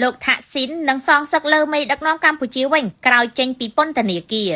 លោកថាក់ស៊ីននឹងសងសឹកលើមេដឹកនាំកម្ពុជាវិញក្រោយចេញពីពន្ធនាគារ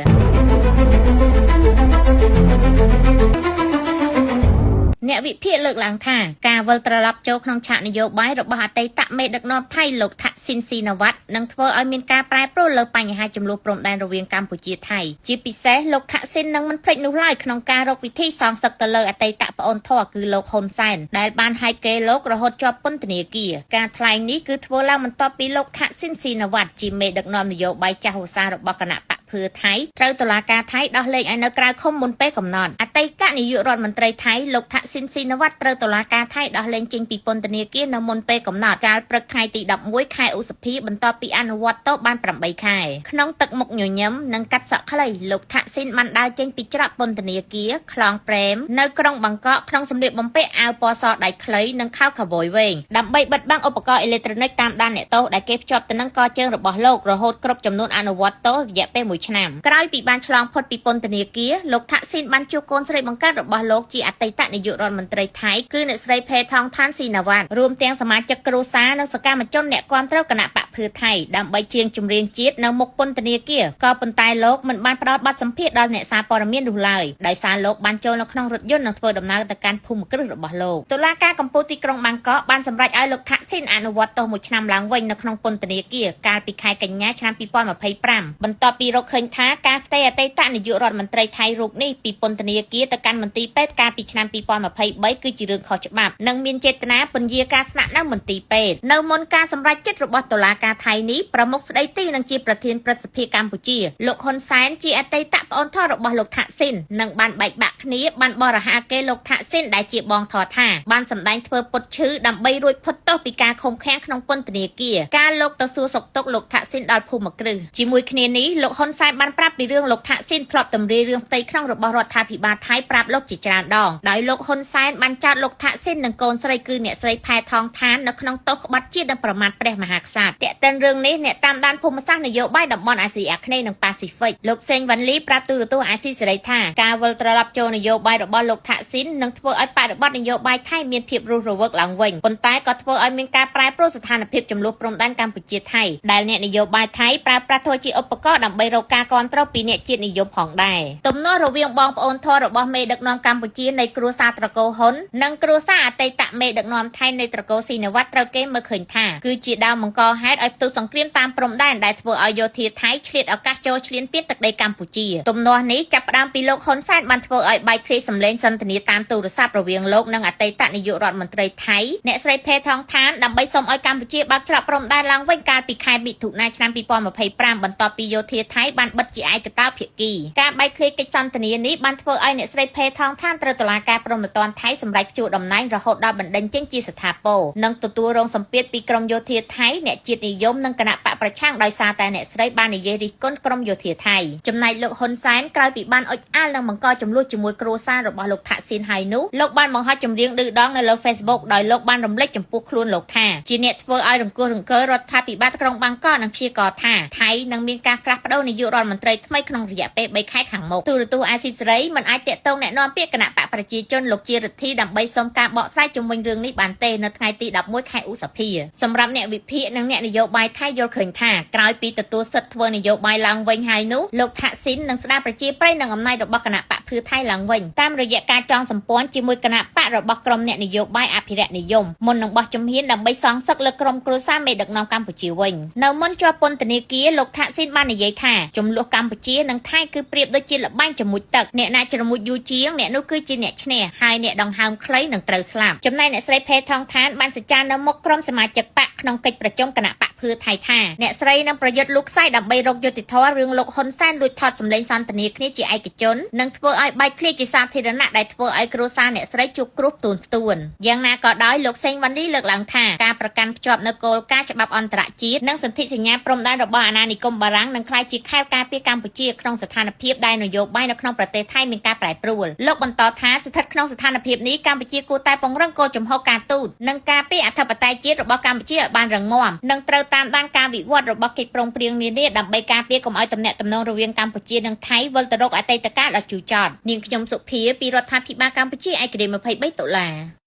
អ្នកវិភាគលើកឡើងថាការវិលត្រឡប់ចូលក្នុងឆាកនយោបាយរបស់អតីតមេដឹកនាំថៃលោកថាក់ស៊ីនស៊ីណាវ៉ាត់នឹងធ្វើឲ្យមានការប្រែប្រួលលើបញ្ហាចំនួនព្រំដែនរវាងកម្ពុជាថៃជាពិសេសលោកថាក់ស៊ីននឹងមិនភ្លេចនោះឡើយក្នុងការរកវិធីសងសឹកទៅលើអតីតប្អូនធរគឺលោកហ៊ុនសែនដែលបានហែកគេលោករហូតជាប់ពន្ធនាគារការថ្លែងនេះគឺធ្វើឡើងបន្ទាប់ពីលោកថាក់ស៊ីនស៊ីណាវ៉ាត់ជាមេដឹកនាំនយោបាយចាស់ឧស្សាហ៍របស់គណៈបក្ស ភឿថៃត្រូវតុលាការថៃដោះលែងឲ្យនៅក្រៅឃុំមុនពេលកំណត់អតីតនាយករដ្ឋមន្ត្រីថៃលោកថាក់ស៊ីនស៊ីនវ៉ាត់ត្រូវតុលាការថៃដោះលែងចេញពីពន្ធនាគារនៅមុនពេលកំណត់កាលព្រឹកថ្ងៃទី11ខែឧសភាបន្ទាប់ពីអនុវត្តទោសបាន8ខែក្នុងទឹកមុខញញឹមនិងកាត់សក់ខ្លីលោកថាក់ស៊ីនបានដើរចេញពីច្រកពន្ធនាគារខ្លងព្រែមនៅក្រុងបាងកកក្នុងសម្លៀកបំពាក់អាវពណ៌សដៃខ្លីនិងខោខាវយវែងដើម្បីបិទបាំងឧបករណ៍អេឡិចត្រូនិកតាមដានអ្នកទោសដែលគេភ្ជាប់ទៅនឹងកជើងរបស់លោករហូតគ្រប់ចំនួនអនុវត្តទោសរយៈពេល1ឆ្នាំក្រោយពីបានឆ្លងផុតពីពន្ធនាគារលោកថាក់ស៊ីនបានជួបកូនស្រីបង្កើតរបស់លោកជាអតីតនាយករដ្ឋមន្ត្រីថៃគឺអ្នកស្រីផេថងឋានស៊ីណាវ៉ាត់រួមទាំងសមាជិកគ្រួសារនិងសកម្មជនអ្នកគាំទ្រគណៈបក្សភឿថៃដើម្បីច្រៀងចម្រៀងជាតិនៅមុខពន្ធនាគារក៏ប៉ុន្តែលោកមិនបានផ្ដល់បទសម្ភាសន៍ដល់អ្នកសារព័ត៌មាននោះឡើយដោយសារលោកបានចូលនៅក្នុងរថយន្តនិងធ្វើដំណើរទៅកាន់ភូមិគ្រឹះរបស់លោកតុលាការកំពូលទីក្រុងបាងកកបានសម្រេចឲ្យលោកថាក់ស៊ីនអនុវត្តទោសមួយឆ្នាំឡើងវិញនៅក្នុងពន្ធនាគារកាលពីខែកញ្ញាឆ្នាំ2025បន្ទាប់ពីរកឃើញថាការផ្ទេរអតីតនាយករដ្ឋមន្ត្រីថៃរូបនេះពីពន្ធនាគារទៅកាន់មន្ទីរពេទ្យកាលពីឆ្នាំ2023គឺជារឿងខុសច្បាប់និងមានចេតនាពន្យាការស្នាក់នៅមន្ទីរពេទ្យនៅមុនការសម្រេចចិត្តរបស់តុលាការថៃនេះប្រមុខស្ដីទីនិងជាប្រធានព្រឹទ្ធសភាកម្ពុជាលោកហ៊ុនសែនជាអតីតប្អូនធររបស់លោកថាក់ស៊ីននិងបានបែកបាក់គ្នាបានបរិហាគេលោកថាក់ស៊ីនដែលជាបងធរថាបានសម្ដែងធ្វើពុតឈឺដើម្បីរួចផុតទោសពីការឃុំឃាំងក្នុងពន្ធនាគារការលោកទៅសួរសុខទុក្ខលោកថាក់ស៊ីនដល់ភូមិគ្រឹះជាមួយគ្នានេះលោកហ៊ុនសែនបានប្រាប់ពីរឿងលោកថាក់ស៊ីនធ្លាប់តម្រាយរឿងផ្ទៃក្នុងរបស់រដ្ឋាភិបាលថៃប្រាប់លោកជាច្រើនដងដោយលោកហ៊ុនសែនបានចោទលោកថាក់ស៊ីននិងកូនស្រីគឺអ្នកស្រីផែថងឋាននៅក្នុងទោសក្បត់ជាតិនិងប្រមាថព្រះមហាក្សត្រទាក់ទិនរឿងនេះអ្នកតាមដានភូមិសាស្ត្រនយោបាយតំបន់អាស៊ីអាគ្នេយ៍និងប៉ាស៊ីហ្វិកលោកសេងវ៉ាន់លីប្រាប់ទូរទស្សន៍អាស៊ីសេរីថាការវិលត្រឡប់ចូលនយោបាយរបស់លោកថាក់ស៊ីននឹងធ្វើឲ្យបរិបទនយោបាយថៃមានភាពរស់រវើកឡើងវិញប៉ុន្តែក៏ធ្វើឲ្យមានការប្រែប្រួលស្ថានភាពចំនួនព្រំដែនកម្ពុជាថៃដែលអ្នកនយោបាយថៃប្រើប្រាស់ធ្វើជាឧបករណ៍ដើម្បីរកការគាំទ្រពីអ្នកជាតិនិយមផងដែរទំនាស់រវាងបងប្អូនធររបស់មេដឹកនាំកម្ពុជានៃគ្រួសារត្រកូលហ៊ុននិងគ្រួសារអតីតមេដឹកនាំថៃនៃត្រកូលស៊ីនវ៉ាត់ត្រូវគេមើលឃើញថាគឺជាដើមបង្កហេតុឲ្យផ្ទុះសង្គ្រាមតាមព្រំដែនដែលធ្វើឲ្យយោធាថៃឆ្លៀតឱកាសចូលឈ្លានពានទឹកដីកម្ពុជាទំនាស់នេះចាប់ផ្ដើមពីលោកហ៊ុនសែនបានធ្វើឲ្យបែកធ្លាយសម្លេងសន្ទនាតាមទូរស័ព្ទរវាងលោកនិងអតីតនាយករដ្ឋមន្ត្រីថៃអ្នកស្រីផេថងឋានដើម្បីសូមឲ្យកម្ពុជាបើកច្រកព្រំដែនឡើងវិញកាលពីខែមិថុនាឆ្នាំ2025បន្ទាប់ពីយោធាថៃបានបិទជាឯកតោភាគីការបែកធ្លាយកិច្ចសន្ទនានេះបានធ្វើឲ្យអ្នកស្រីផេថងឋានត្រូវតុលាការព្រហ្មទណ្ឌថៃសម្រេចជួតំណែងរហូតដល់បណ្តេញចេញជាស្ថាពរនិងទទួលរងសម្ពាធពីក្រមយោធាថៃអ្នកជាតិនិយមនិងគណៈបកប្រឆាំងដោយសារតែអ្នកស្រីបាននិយាយរិះគន់ក្រមយោធាថៃចំណែកលោកហ៊ុនសែនក្រោយពីបានអុចអាលនិងបង្កចំនួនជាមួយគ្រួសាររបស់លោកថាក់ស៊ីនហើយនោះលោកបានបង្ហោះចម្រៀងឌឺដងនៅលើ Facebook ដោយលោកបានរំលេចចំពោះខ្លួនលោកថាជាអ្នកធ្វើឲ្យរង្គោះរង្គើរដ្ឋាភិបាលក្រុងបាងកកនិងព្យាករថាថៃនឹងមានការផ្លាស់ប្ដូរនាយករដ្ឋមន្ត្រីថ្មីក្នុងរយៈពេល3ខែខាងមុខទូរទស្សន៍អាស៊ីសេរីមិនអាចទាក់ទងអ្នកនាំពាក្យគណៈបកប្រជាជនលោកជារិទ្ធីដើម្បីសុំការបកស្រាយជុំវិញរឿងនេះបានទេនៅថ្ងៃទី11ខែឧសភាសម្រាប់អ្នកវិភាគនិងអ្នកនយោបាយថៃយល់ឃើញថាក្រោយពីទទួលសិទ្ធិធ្វើនយោបាយឡើងវិញហើយនោះលោកថាក់ស៊ីននឹងស្ដារប្រជាប្រិយនិងអំណាចរបស់គណៈបកភឿថៃឡើងវិញតាមរយៈការចងសម្ព័ន្ធជាមួយគណៈបករបស់ក្រុមអ្នកនយោបាយអភិរក្សនិយមមុននឹងបោះជំហានដើម្បីសងសឹកលើក្រុមគ្រួសារមេដឹកនាំកម្ពុជាវិញនៅមុនជាប់ពន្ធនាគារលោកថាក់ស៊ីនបាននិយាយថាចំនួនកម្ពុជានិងថៃគឺប្រៀបដូចជាល្បែងជ្រមុជទឹកអ្នកណាជ្រមុជយូរជាងអ្នកនោះគឺជាអ្នកឈ្នះហើយអ្នកដង្ហើមខ្លីនឹងត្រូវស្លាប់ចំណែកអ្នកស្រីផេថងឋានបានសច្ចានៅមុខក្រុមសមាជិកបកក្នុងកិច្ចប្រជុំគណៈបកភឿថៃថាអ្នកស្រីនឹងប្រយុទ្ធលូកខ្សែដើម្បីរកយុត្តិធម៌រឿងលោកហ៊ុនសែនលួចថតសម្លេងសន្ទនាគ្នាជាឯកជននិងធ្វើឲ្យបែកធ្លាយជាសាធារណៈដែលធ្វើឲ្យគ្រួសារអ្នកស្រីជួបគ្រោះផ្ទួនផ្ទួនយ៉ាងណាក៏ដោយលោកសេងវ៉ាន់លីលើកឡើងថាការប្រកាន់ភ្ជាប់នៅគោលការណ៍ច្បាប់អន្តរជាតិនិងសន្ធិសញ្ញាព្រំដែនរបស់អាណានិគមបារាំងនឹងក្លាយជាខែលការពារកម្ពុជាក្នុងស្ថានភាពដែលនយោបាយនៅក្នុងប្រទេសថៃមានការប្រែប្រួលលោកបន្តថាស្ថិតក្នុងស្ថានភាពនេះកម្ពុជាគួរតែពង្រឹងគោលជំហរការទូតនិងការពារអធិបតេយ្យជាតិរបស់កម្ពុជាឲ្យបានរឹងមាំនិងត្រូវតាមដានការវិវត្តរបស់កិច្ចព្រមព្រៀងនានាដើម្បីការពារកុំឲ្យទំនាក់ទំនងរវាងកម្ពុជានិងថៃវិលទៅរកអតីតកាលដ៏ជូរចត់នាងខ្ញុំសុភាពីរដ្ឋាភិបាលកម្ពុជាឯករាជ្យ23តុលា។